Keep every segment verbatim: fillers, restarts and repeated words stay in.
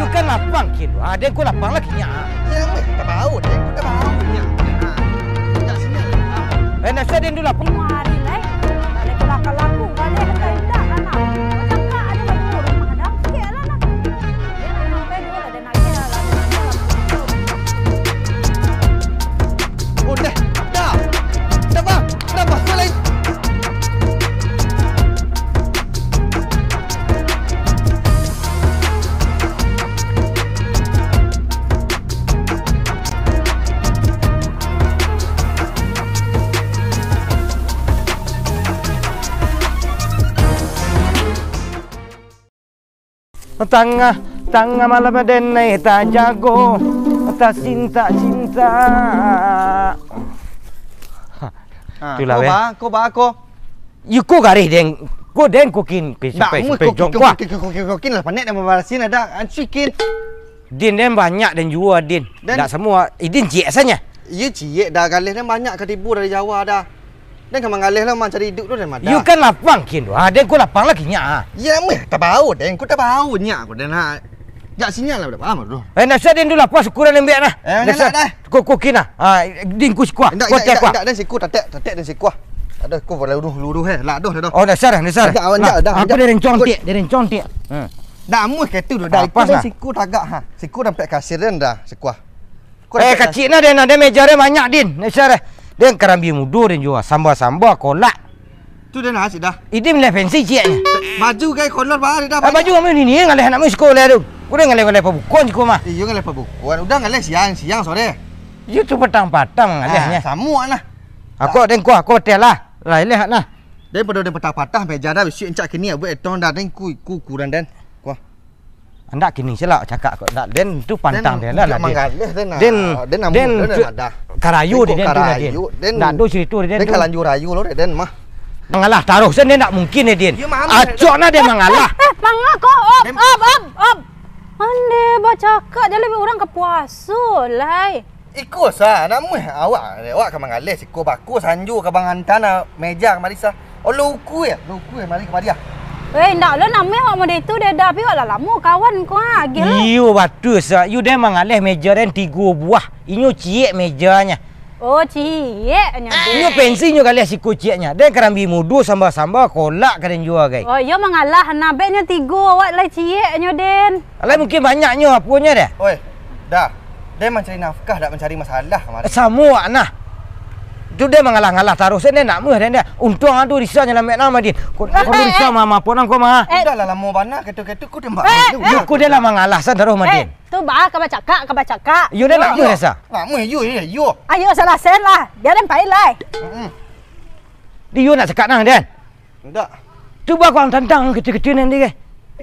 Kan lapang kin, ah, den ko lapang lagi nyak. Yo, weh, tabao, den ko tabao nyak. Ah, jak siko. Eh, nak sa den tu lapang. Limo ari lai. Tak ado laku-laku, gadih ka indak, anak. Macam ka ado baju rumah dah. Kek lah, nak. Dia nak sampai dulu lah, dia nak kek lah, lah. Udah, dah. Kenapa? Kenapa? Salah. Tangah, tangah malam den nai tajago, tasintak-sintak. Ha, itulah, ko weh. Ba, ko ba, ko. Yo, ko garih den, ko den ko kin, kin Ndak, sampai, mui sampai ko, jong ko, ko, ko. Ko, ko, ko, ko, kin lah, panek dah mambarasian, ado ancuik kin. Din, den banyak den jua, Din. Den. Ndak samua, eh, Din ciek sanyo. Iyo, ciek dah, galeh den banyak ka tibo dari Jawa dah. Den ka manggaleh lah, mancari iduik tu dari Madah. Yo kan lapang kin tu. Ha, den ko lapang lagi nyak. Yo, meh, tabao, den ko tabao nyak ko, den ha. Jak sinyal lah, dah paham tu. Eh, nak sa den tu lapang syukuran lembek nah. Eh, nak sa dah. Ko, ko kin nah. Ha, Din ko sikuah. Indak, ko indak, indak, indak, den siko, tatek, tatek den siko. Aduh, ko luruh, luruh, eh. Lah, aduh, aduh. Oh, nak sa dah, nak sa dah. Indak, awak indak, dah, aku indak. Aku dari congtik, dari congtik. Hmm. Dah, muih ka tu, dah. Apa ko dah? Siko tagak, ha. Siko sampai kasir den dah, sikuah. Ko eh, dah kacik nah, den, nah, den meja den banyak, Din. Nak sa dah. Den karambia mudo den jua, samba-samba, kolak. Tu den ha, sudah. Idim lah pensi cieknyo. Baju gai kolor bah, dah. Ah, baju kami ni, ni ngaleh anak muih siko lah tu. Ko den ngaleh-ngaleh pabukoan siko mah. Iyo, ngaleh pabukoan. Udah ngaleh siang, siang sore. Iyo tu patang-patang ngalehnya. Ah, samuak lah. Ako den kuah, ko teh lah. Lah, ileh nah. Den pado den patah-patah meja dah, bisuak incak kini buek etong dah, den ku, ku kurang den. Kuah. Andak kini silak cakak kok, ndak, den tu pantang den lah, den. Manggaleh den, den, ah, den amuah den tu, madah. Karayu den tu, den. Ndak ado carito den tu. Den kalanjur rayu lo den mah. Mangalah taruih sen, den ndak mungkin den. Acok nah den mangalah. Eh, eh, manga ko, op, op, op, op. Ande bacakak jaleh urang ka puaso lai. Iko sa, anak muih awak, awak ka manggaleh siko bako sanjo ka mangantan meja kamari sa. Olo uku ya, olo uku ya mari kamari ah. Weh, indak lo namuih awak model tu deh, dah, tapi awak lah lamo kawan ko ah, agiah lo. Iyo, batua sa, iyo den manggaleh meja den tigo buah, inyo ciek mejanyo. Oh, cieknyo den. Inyo pensi nyo galeh siko cieknyo, den karambia mudo samba-samba, kolak ka den jua gai. Oh, iyo mangalah, nah, bek nyo tigo, awak lai cieknyo den. Alai mungkin banyaknyo aponyo deh. Oi, dah. Den mancari nafkah, dak mancari masalah kamari. Samo wak nah. Tu den mangalah-ngalah taruih, den ndak muih den. Untuang ado Risa nyalamaik nang mah, Din. Ko, ko Risa mah, mah, apo nang ko mah. Eh. Udah lah, lamo bana ketu-ketu, ko tembak. Eh, eh. Ko den lah mangalah san taruih mah, Din. Eh, tu bah, ka bacakak, ka bacakak. Iyo, den ndak muih Risa. Ndak muih, iyo, iyo, iyo. Ayo, salasaian lah. Bia den pai lai. Heeh. Di iyo nak cakak nang, Den. Indak. Tu bah ko ang tantang kecil-kecil nan di ke.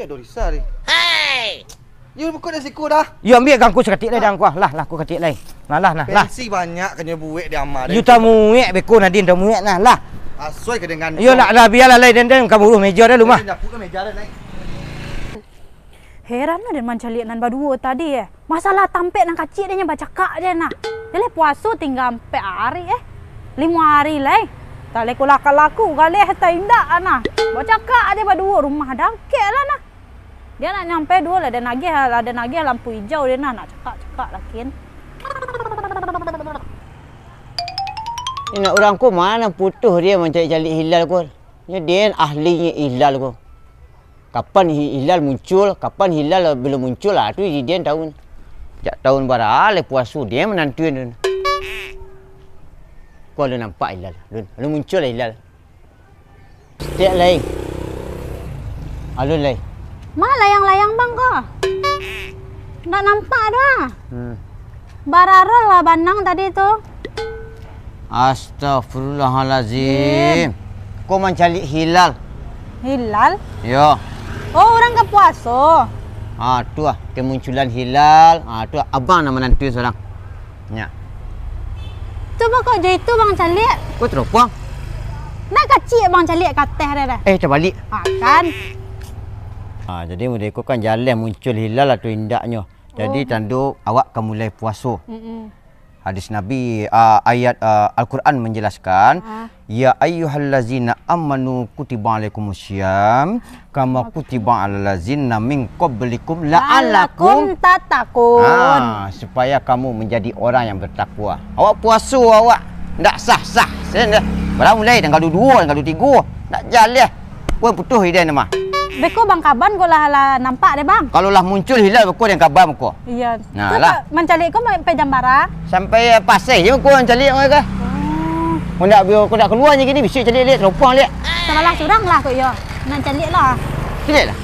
Yo, Dorisa di. Hei! Yo, buka dari siku dah. Yo, ambiak gangku sakatik lai, dah, angku. Lah, lah, aku katik lai. Nah, lah, nah, lah. Pensi banyak kanyo buek di ama. Yo, tamuek beko Nadin, tamuek nah, lah. Asoi ka dengan. Yo, nak lah, bialah lai, Den, Den, kamu buruh meja dah lu mah. Nyapu ke meja dah, naik. Heran lah den mancaliak nan baduo tadi, eh. Masalah tampek nan kacik den nyo bacakak je nah. Jaleh puaso tingga ampek ari, eh. Limo ari lai. Tak leko laku-laku galeh atau indak nah. Bacakak je baduo rumah dangkek lah nah. Dia nak nyampe duo lah, den agiah lah, den agiah lampu ijau dia nah, nak cakak-cakak lakin. Ini urang ko ma nan putuih dia mancaliak-caliak hilal ko. Nyo den ahlinyo hilal ko. Kapan hi-, hilal muncul, kapan hilal bilo muncul, ah, tu di den tahu. Jak tahun bara lai puaso den manantuan tu. Ko alun nampak hilal, alun, alun muncul lah hilal. Tek lai. Alun lai. Ma layang-layang bang ko? Ndak nampak doh ah. Hmm. Bararo lah banang tadi tu. Astagfirullahalazim. Ko mancaliak hilal. Hilal? Yo. Oh, urang ka puaso. Ah, tu ah, kemunculan hilal. Ah, tu ah, abang nan manantu surang. Nya. Tu bako jo itu bang caliak. Ko teropong. Nak kacik bang caliak ka ateh dah dah. Eh, tabalik. Ah, kan. Ah, jadi mudah ko kan jaleh muncul hilal atau indaknyo. Jadi, oh, tando awak ka mulai puaso. Mm-mm. Hadis Nabi, ah, ayat, ah, Al-Quran menjelaskan, ah, Ya ayyuhallazina amanu kutiba alaikumus siyam kama kutiba alal ladzina min qablikum la'allakum tattaqun. Ha, supaya kamu menjadi orang yang bertakwa. Awak puaso awak ndak sah-sah sen dah. Baru mulai tanggal dua puluh dua, tanggal dua puluh tiga. Ndak jaleh. Woi, putuh ide ni mah. Beko Bang Kaban ko lah, lah nampak deh, Bang. Kalau lah muncul hilal beko deh Kaban ko. Iya. Nah, tu lah. Mancaliak ko sampai jam bara? Sampai, eh, pasai je ko mancaliak ko. Oh. Ko ndak, ko ndak kalua je kini, bisuak caliak liak, teropong liak. Salah surang lah ko iyo. Nak caliak lah. Caliak lah.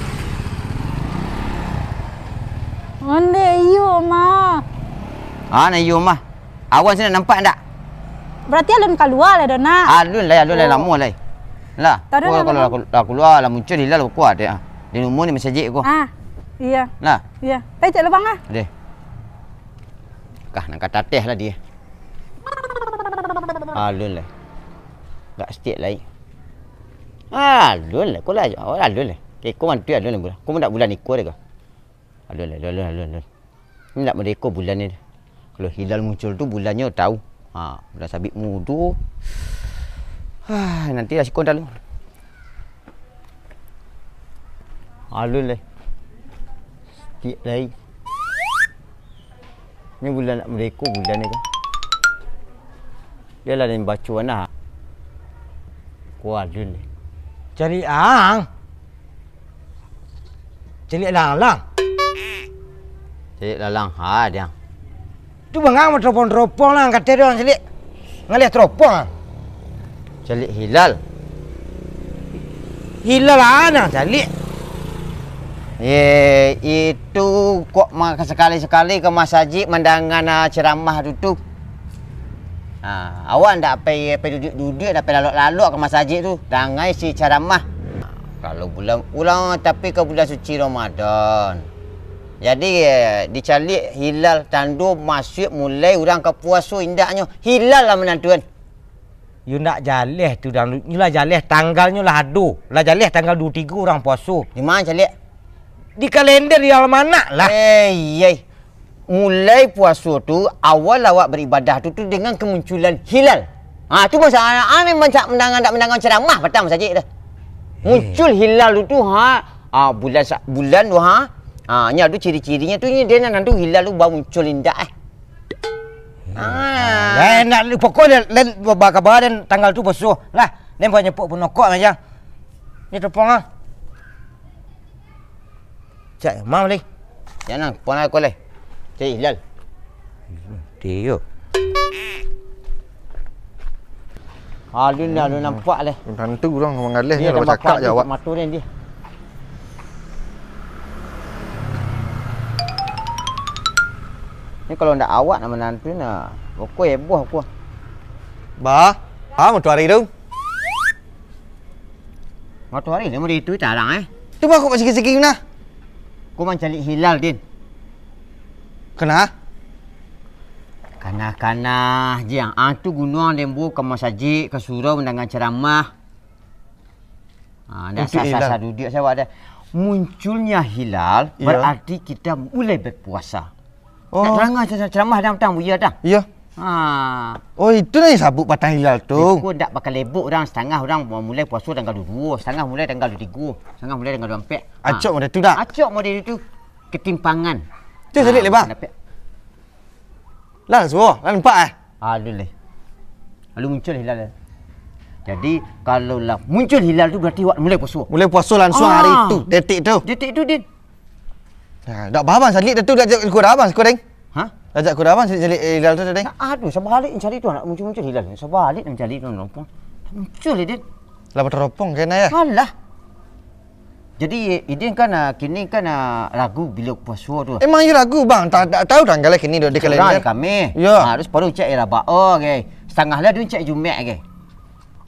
Ondeh iyo mah. Ah, nak iyo mah. Awan sinan nampak ndak? Berarti alun kalua lah, Dona. Alun lai, alun lai, oh, lamo lai. Lah. Taruih ko lah, kalau lamo. Lah kalua, lah muncul hilal kuat deh. Ah. Di umur ni masajik ko. Ah, iya. Lah. Iya. Pai cek lubang ah. Deh. Kah, nan ka tateh lah dia. Alun lai. Gak setiap lai. Alun lai. Ko lah, alun lai. Iko mantu alun lai bulan. Ko ndak bulan iko deh ko. Alun lai, alun, alun, alun. Ni ndak merdeka bulan ni. Kalau hilal muncul tu, bulannyo tahu. Ha, bulan sabik mudo. Ha, nanti lah sikon talu. Alun lai. Setiap lai. Ni bulan nak merdeka bulan ni kan. Dia lah nan baco nah. Ko alun lai. Cari ang. Caliak lalang. Caliak lalang, ha, diang. Tu bangang teropong-teropong lah, kata dia orang caliak. Ngalih teropong ah. Caliak hilal. Hilal lah, nah, caliak. Eh, itu kok ma-, sakali-sakali ka masajik mandanga, ah, ceramah tu, tu. Ha, awak ndak pai, pai duduak-duduak, ndak pai lalok-lalok ka masajik tu, dangai si caramah. Ha, kalau bulan, ulang tapi ka bulan suci Ramadan. Jadi, eh, dicaliak hilal tando masuak mulai urang ka puaso indaknyo. Hilal lah manantuan. Yo ndak jaleh tu, dang, nyo lah jaleh tanggalnyo lah ado. Lah jaleh tanggal dua tigo urang puaso. Di ma caliak? Di kalender, di almanak lah. Eh, iyai. Mulai puaso tu, awal awak baribadah tu, tu dengan kemunculan hilal. Ha, tu masa anak-anak mancak mandanga, ndak mandanga ceramah patang masajik tu. Muncul hilal tu, tu, ha, ha, bulan sa-, bulan tu, ha. Ha, nya tu ciri-cirinyo tu, nyo dia nan tu hilal tu bamuncul indak, eh. Ha. Lain nak pokok dia, lain ba-, bakaba dan tanggal tu puaso. Lah, lain buat nyepok pun nokok aja. Ni tepung ah. Cak, mau leh. Jangan, pun aku leh. Cak Hilal. Tiyo. Alun dah, alun nampak leh. Tantu urang mangaleh ni, kalau cakak je awak. Mato ni dia. Ni kalau ndak awak nak manantu nah. Pokok heboh aku. Bah, ah, matoari tu. Matoari dia mari tu tarang eh. Tu bah kok sigi-sigi nah. Ko mancaliak hilal, Din. Kana? Kana-kana, Jiang. Ah, tu gunuang lembu ka masajik, ka surau mandanga ceramah. Ah, ndak sah-sah duduak sawak dah. Munculnya hilal, iyo, berarti kita mulai berpuasa. Oh. Nak tarang ah, ceramah dah, dah, buya dah. Iyo. Ha. Oh, itu nan disabut batang hilal tu. Iko ndak bakal lebok urang, satangah urang mulai puaso tanggal dua puluh dua, satangah mulai tanggal dua puluh tiga, satangah mulai tanggal dua puluh ampek. Ha. Acok model tu dah. Acok model tu. Ketimpangan. Tu caliak leh, Bang. Lah, suah. Lah nampak eh? Ah, alun leh. Lalu muncul hilal. Jadi, kalau lah muncul hilal tu berarti awak mulai puaso. Mulai puaso langsung hari tu, detik tu. Detik tu, Din. Nah, dak bah abang caliak dah tu, dak jak kura abang siko deng. Ha? Dak jak kura abang caliak, caliak hilal tu deng. Aduh, sabalik cari tu nak muncul-muncul hilal. Sabalik nak cari tu nampak. Muncul dia. Lah bateropong kena ya? Alah. Jadi Idin kan, ah, kini kan, ah, ragu bilo puaso tu. Emang iyo ragu bang, tak, tak tahu tanggal kini dek di kalender. Kami. Yo. Ah, terus baru cek ya rabak. Oh, okay. Setengah lah dia cek Jumaat ke.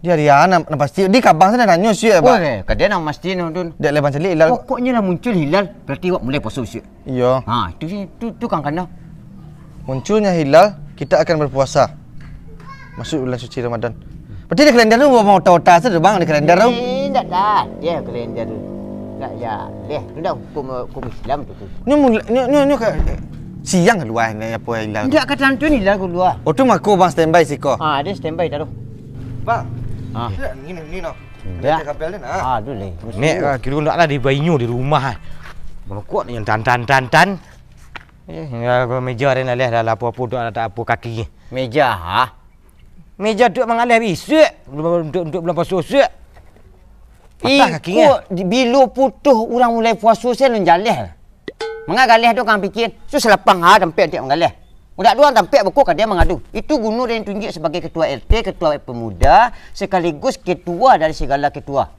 Di hari ah, nan, nan pasti di kabang sana nanyo siap, Pak. Weh, ka dia nan masti no, Dun. Dek leban celik hilal. Pokoknya lah muncul hilal, berarti awak mulai puasa siap. Iyo. Ha, itu sih, tu, tu kan kana. Munculnya hilal, kita akan berpuasa. Masuk bulan suci Ramadan. Berarti di kalender tu mau otak-otak saja, Bang, di kalender tu. Eh, ndak dah. Dia kalender tu. Ndak ya. Deh, tu dah hukum, hukum Islam tu, tu. Nyo mula, nyo, nyo, nyo ka, siang keluar ni apa hilal tu? Ndak ka tantu ni lah keluar. Oh, tu mako Bang standby siko. Ah, dia standby taruh. Bang, Ah. Ni, ni, ni, no. Indak. Dia kapel ni, nah. Ah, tu leh. Nek, ah, kiro ndak lah di bainyo di rumah, ah. Merokok ni yang tan, tan, tan, tan. Eh, ya, meja ni lah, lah, apo-apo tu, tak apo kaki. Meja, ha? Meja tu mangaleh bisuak, untuk, untuk bulan puaso isuak. Patah kakinyo. Iko di-, bilo putuh urang mulai puaso, sia alun jaleh. Manga galeh tu kang pikir, su salapang ha tampek untuak manggaleh. Udah dua tampek beko ka dia mangadu. Itu guno dia tunjuk sebagai ketua R T, ketua pemuda, sekaligus ketua dari segala ketua.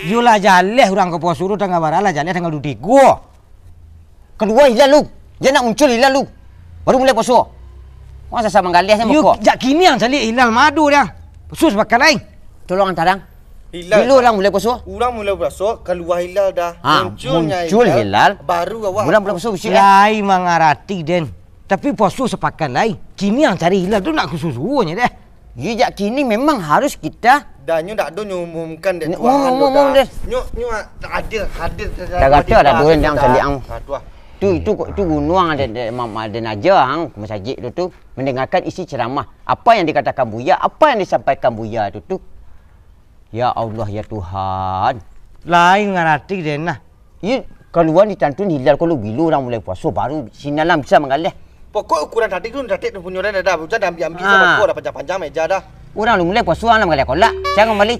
Yo lah jaleh urang ka puaso tu tanggal bara lah jaleh tanggal dua tigo. Kaluar hilal lu. Jan nak muncul hilal lu. Baru mulai puaso. Wah, sasa manggaleh sia. Yo, beko. Jak kini ang caliak hilal mado dia. Puaso sapakai lai. Tolong ang tarang. Hilal. Bilo urang mulai puaso? Urang mulai puaso, kaluar hilal dah. Ha, munculnyo muncul hilal, hilal, baru awak bulan puaso bisuak, eh. Lai mangarati, Den. Tapi puaso sapakai lai. Kini ang cari hilal tu nak kasuo-suonyo deh. Yo, jak kini memang harus kita. Dah, nyo dak ado nyo umumkan dek. Nyo Tuhan umum, tu umum dah. Deh. Nyo, nyo hadir, hadir. Dah kata dah dua yang caliak ang. Ha, tu ah. Tu, itu, itu gunuang ada, ada, ma-, ma-, ada naja ang masajik tu, tu. Mendengarkan isi ceramah. Apa yang dikatakan Buya, apa yang disampaikan Buya tu, tu. Ya Allah, ya Tuhan. Lai ngarati den nah. Iyo, kaluan ditantun hilal, kalau bilo urang mulai puaso, baru sinan lah bisa manggaleh. Pokok ukuran tadi tu, tadi tu punyo dah, dah, dah. Hujan dah ambiak-ambiak, ah, sama ko dah panjang-panjang meja dah. Urang lu mulai puaso, ang lah manggaleh kolak. Sia kambali.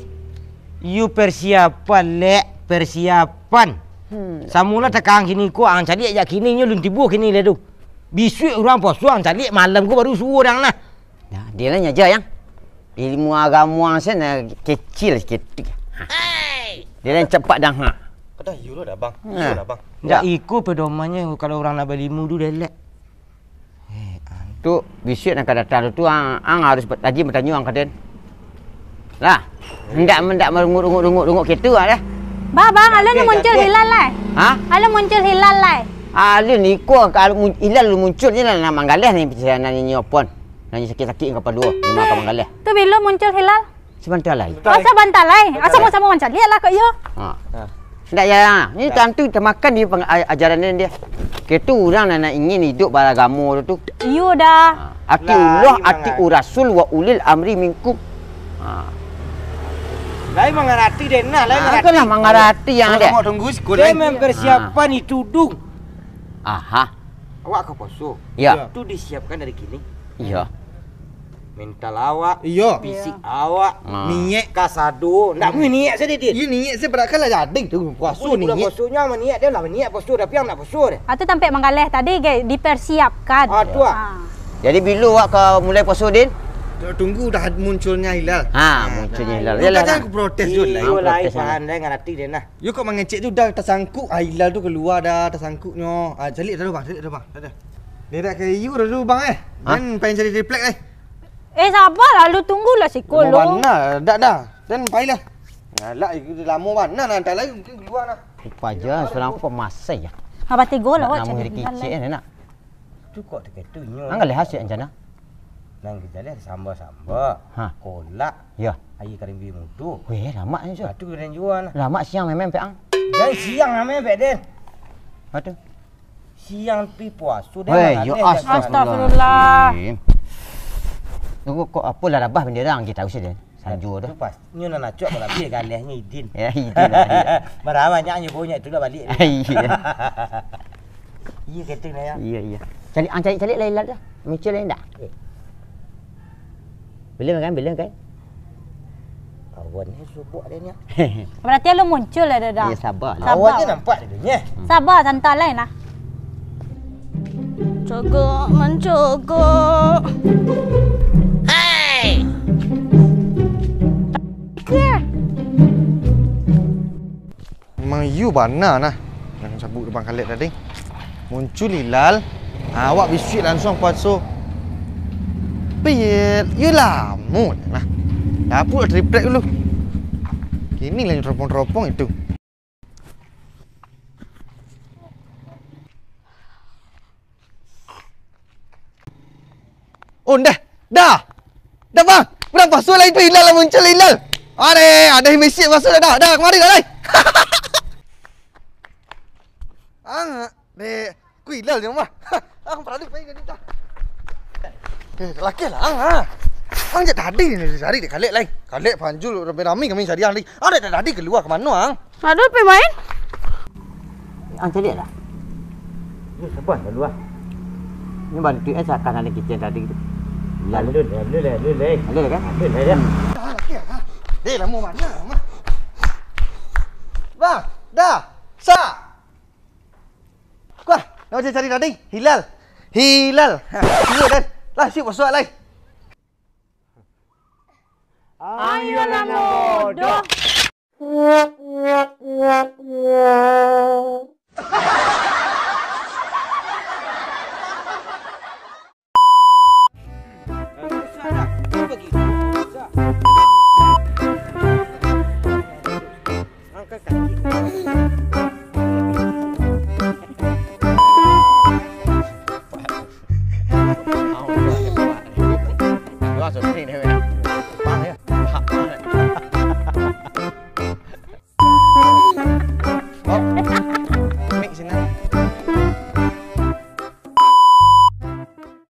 Iyo, persiapan, Lek, persiapan. Hmm. Samulo takang kini ko, ang caliak jak kini, nyo lun tibo kini lah tu. Bisuak urang puaso, ang caliak malam ko baru suo urang nah. Nah, dia lah nyaja, Yang. Ilmu agamo ang sen, eh, kecil sikit. Ha. Dia lah capak dah, ha. Kadang iyo lah dah, Bang. Ha. Iyo lah, Bang. Ndak iko pedomannyo kalau urang nak bailmu tu, Lek. Eh, an- Tu, bisuak nan ka datang tu, ang, ang harus bat-, rajin batanyo ang ka den. Lah, ndak, ndak marunguik-runguik-runguik-runguik kitu ah, dah. Bah, Bang, alun muncul hilal lai. Ha? Alun muncul hilal lai. Alun iko, kalau mun-, hilal alun muncul je lah, nak manggaleh ni pikiran nan inyo pun. Nan inyo sakik-sakik kapalo, limo ka manggaleh. Tu bilo muncul hilal? Sabanta lai. Oh, sabanta lai. Asa samo-samo mancaliak lah kok iyo. Ha. Ha. Ndak ya, ni tantu tamakan di pang-, a-, ajaran dia. Kitu urang nan ingin hidup baragamo tu. Iyo dah. Ha. Atiullah, atiur rasul wa ulil amri minkum. Ha. Lai mangarati den nah, lai mangarati. Kan lah mangarati yang dia. Tunggu sikit. Dia mempersiapkan itu dulu. Aha. Awak ka puaso. Ya. Tu disiapkan dari kini. Iya. Mental awak, iyo, fisik awak, niat kasado. Ndak mungkin niat sajo, Din. Iyo, niat sajo, padahal lah jadi tu puaso niat. Puaso nyo maniat, dia lah maniat puaso, tapi ang ndak puaso deh. Ah, tu tampek manggaleh tadi, ge, dipersiapkan. Ah, tu ah. Ah. Jadi, bilo awak ka mulai puaso, Din? Tunggu dah munculnya hilal. Ha, munculnya hilal. Yalah, jangan protes dulu lah. Iyo, lai protes lah. Paham, lai ngarati, Din, nah. Yo kok mangecek tu dah tasangkuk, ah, hilal tu kalua dah tasangkuknyo. Ah, caliak dah tu, Bang, caliak dah tu, Bang. Dah, dah. Dia dah kayu dah tu, Bang, eh. Hah? Den pengen cari triplek, eh. Eh, sabar lah, lu tunggulah siko lu. Lamo bana, dak dah. Den pailah. Alah, itu lamo bana, nah, antak lai mungkin kalua nah. Rupa je, surang aku pamasai ya. Abah tigo lah, awak cari hilal lai. Tu kok takah tu inyo. Anggaleh hasil rencana. Nan kita lihat samba-samba, ha, kolak, ya, aia karimbi mudo. Weh, lamak ni, Cok. Ah, tu kena jua lah. Lamak siang memang pek ang. Jan siang memang pek den. Apa tu? Siang pi puaso den. Weh, yo, astagfirullah. Astagfirullah. Tunggu, kok apo lah rabah bendera ang kita usah den. Sanjo tu. Tu pas. Nyo nan acok balabih galehnyo idin. Ya, idin lah, iya. Bara banyak nyo bonyok tu lah balik. Iya. Iya, kata nah, ya. Iya, iya. Cari, ah, cari, cari lain lah dah. Muncul lain dah. Eh. Bila makan, bila makan? Awan ni subuk dia ni. Berarti lu muncul lah dah, dah. Iya, sabar lah. Sabar. Awan ni nampak dia ni. Hmm. Sabar, santai lain lah. Cogok mancogok. Hei! Memang iyo bana nah. Nan sabuk Bang Khaled tadi. Muncul hilal, awak bisuak langsuang puaso. Pil, iyo lamo nah. Dapur triplek dulu. Kini lah teropong-teropong itu. Oh, dah. Dah. Dah, Bang. Bang, puaso lah itu hilal lah muncul hilal. Are, ado misi puaso dah. Dah, dah, kamari dah, lai. Ang, dek. Ku hilal je, Mah. Ang, parali pai ka dah. Eh, laki lah, ang, ha. Ang jak tadi ni cari dek Kalek lai. Kalek Panjul rami-rami kami cari ang lai. Ang dek tadi kalua ka mano ang? Ado pai main? Ang caliak lah. Yo, sabar lalu ah. Ni bantuak eh seakan ado kicen tadi tu. Lalu, lalu, lalu, lalu. Lalu kan? Lalu, lalu. Hmm. Dah, laki ah. Dek, lamo mano? Bang, dah. Sa. Kuah, nak cari tadi. Hilal. Hilal. Ha, tunggu dan. Lah, siap masuk lai. Ayolah, bodoh. Angkat kaki.